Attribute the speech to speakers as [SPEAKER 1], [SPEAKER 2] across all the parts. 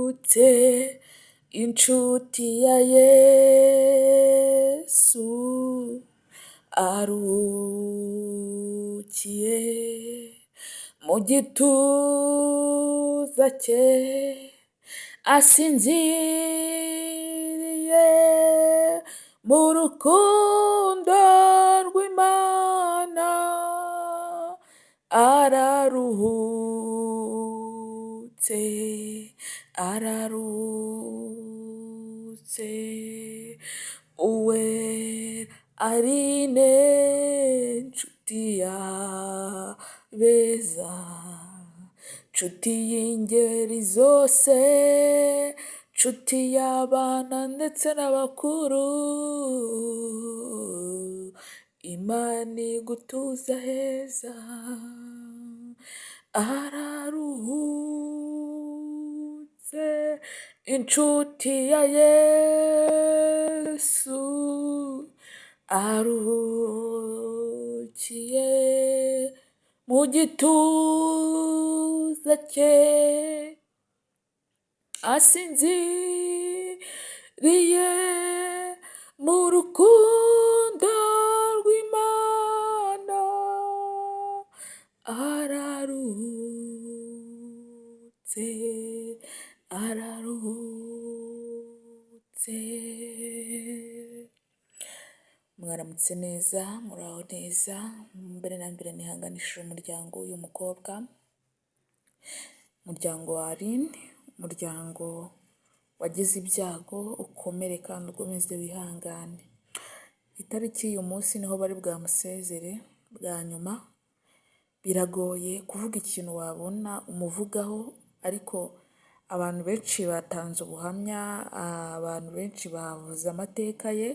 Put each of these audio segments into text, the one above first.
[SPEAKER 1] Araruhutse inshuti ya Yesu, aruhukiye mu gituza cye, asinziriye mu rukundo rw'Imana, araruhutse, araruhutse, Uwera Aline nshuti y'abeza, nshuti y'ingeri zose, nshuti y'abana ndetse n'abakuru, Imana igutuze aheza, araruhutse inshuti ya Yesu, aruhukiye mu gituza cye, asinziriye mu rukundo rw'Imana, araruhutse, araruhutse. Mwaramutse neza, muraho neza, mbere na mbere nihanganishije umuryango w'uyu mukobwa, umuryango wa Aline, umuryango wagize ibyago, ukomere kandi ukomeze wihangane. Itariki y'uyu munsi niho bari bwamusezere bwa nyuma, biragoye kuvuga ikintu wabona umuvugaho ariko abantu benshi batanze ubuhamya, abantu benshi bavuze amateka ye.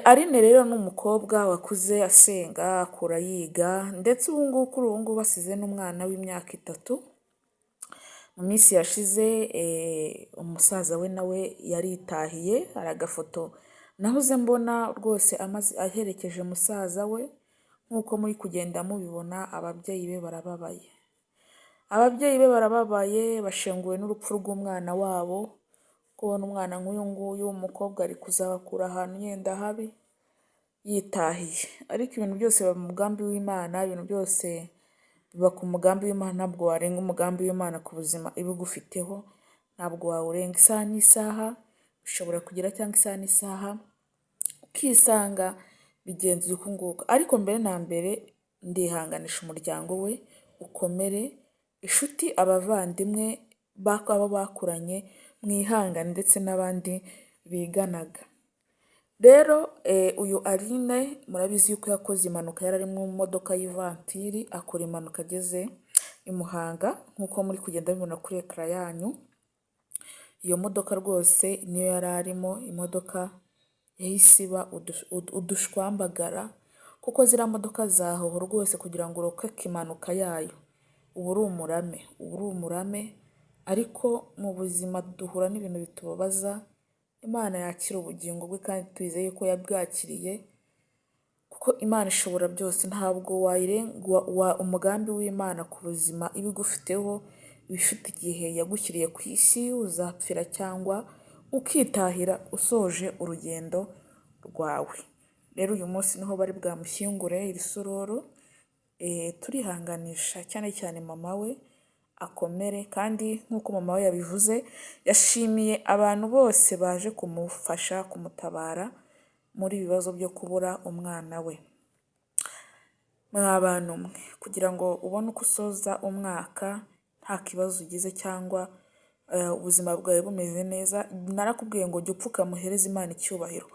[SPEAKER 1] Aline rero ni umukobwa wakuze asenga, akura yiga ndetse ubu ngubu kuri ubu ngubu asize n'umwana w'imyaka 3. Mu minsi yashize umusaza we nawe yaritahiye, hari agafoto nahoze mbona rwose amaze aherekeje musaza we, nk'uko muri kugenda mubibona ababyeyi be barababaye. Ababyeyi be barababaye, bashenguwe n'urupfu rw'umwana wabo, kubona umwana nk'uyu nguyu w'umukobwa ari kuzabakura ahantu yenda habi, yitahiye. Ariko ibintu byose biba mu mugambi w'Imana, ibintu byose biba ku mugambi w'Imana, ntabwo warenga umugambi w'Imana ku buzima iba igufiteho, ntabwo wawurenga. Isaha n'isaha bishobora kugera cyangwa isaha n'isaha ukisanga bigenze uku nguku. Ariko mbere na mbere ndihanganisha umuryango we, ukomere, inshuti, abavandimwe abo bakuranye mwihangane ndetse n'abandi biganaga. Rero uyu Aline murabizi yuko yakoze impanuka yari ari mu modoka y'ivatiri, akora impanuka ageze i Muhanga nk'uko muri kugenda mubibona kuri écran yanyu. Iyo modoka rwose niyo yari arimo, imodoka yahise iba udushwambagara kuko ziriya modoka za hoho rwose kugira ngo urokoke impanuka yayo uba uri umurame, uba uri umurame, ariko mu buzima duhura n'ibintu bitubabaza, Imana yakira ubugingo bwe kandi twizeye ko yabwakiriye, kuko Imana ishobora byose, ntabwo wayirenga umugambi w'Imana ku buzima iba igufiteho, iba ifite igihe yagushyiriye ku isi uzapfira cyangwa ukitahira usoje urugendo rwawe. Rero uyu munsi niho bari bwamushyingure iri sororo, turihanganisha cyane cyane mama we akomere kandi nk'uko mama we yabivuze, yashimiye abantu bose baje kumufasha kumutabara muri ibi bibazo byo kubura umwana we. Mwa bantu mwe, kugira ngo ubone uko usoza umwaka nta kibazo ugize cyangwa ubuzima bwawe bumeze neza, narakubwiye ngo jya upfukama uhereze Imana icyubahiro,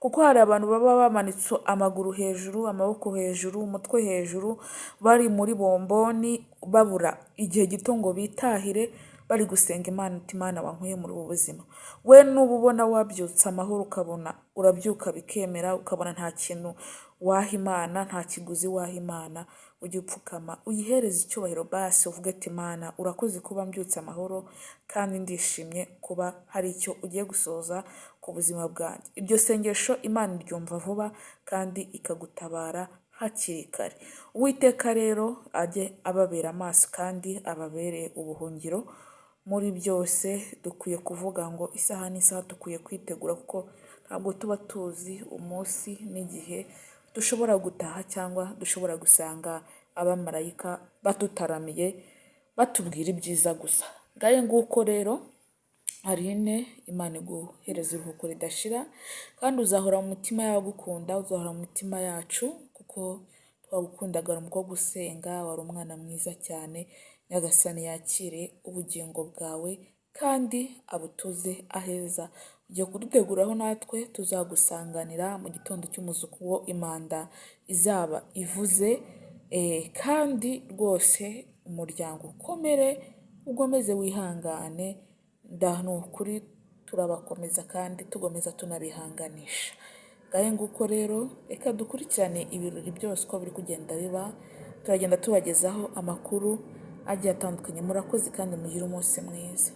[SPEAKER 1] kuko hari abantu baba bamanitse amaguru hejuru, amaboko hejuru, umutwe hejuru, bari muri bomboni babura igihe gito ngo bitahire, bari gusenga Imana uti Imana wankuye muri ubu buzima. We nuba ubona wabyutse amahoro ukabona urabyuka bikemera, ukabona nta kintu waha Imana, nta kiguzi waha Imana, ujye upfukama uyihereze icyubahiro basi uvuge ati Imana urakoze kuba mbyutse amahoro kandi ndishimye kuba hari icyo ugiye gusohoza ku buzima bwanjye. Iryo sengesho Imana iryumva vuba kandi ikagutabara hakiri kare. Uwiteka rero ajye ababera amaso kandi ababere ubuhungiro muri byose. Dukwiye kuvuga ngo isaha n'isaha dukwiye kwitegura, kuko ntabwo tuba tuzi umunsi n'igihe dushobora gutaha cyangwa dushobora gusanga abamarayika badutaramiye batubwira ibyiza gusa. Ngayo nguko rero, Aline, Imana iguhereza iruhuko ridashira, kandi uzahora mu mitima y'abagukunda, uzahora mu mitima yacu, kuko twagukundaga. Wari umukobwa usenga, wari umwana mwiza cyane. Nyagasani yakire ubugingo bwawe kandi abutuze aheza. Ugiye kuduteguraho natwe tuzagusanganira mu gitondo cy'umuzuko ubwo impanda izaba ivuze, kandi rwose umuryango ukomere, ukomeze wihangane, ni ukuri turabakomeza kandi tugomeza tunabihanganisha. Ngahe nguko rero, reka dukurikirane ibirori byose uko biri kugenda biba, turagenda tubagezaho amakuru agiye atandukanye. Murakoze kandi mugire umunsi mwiza.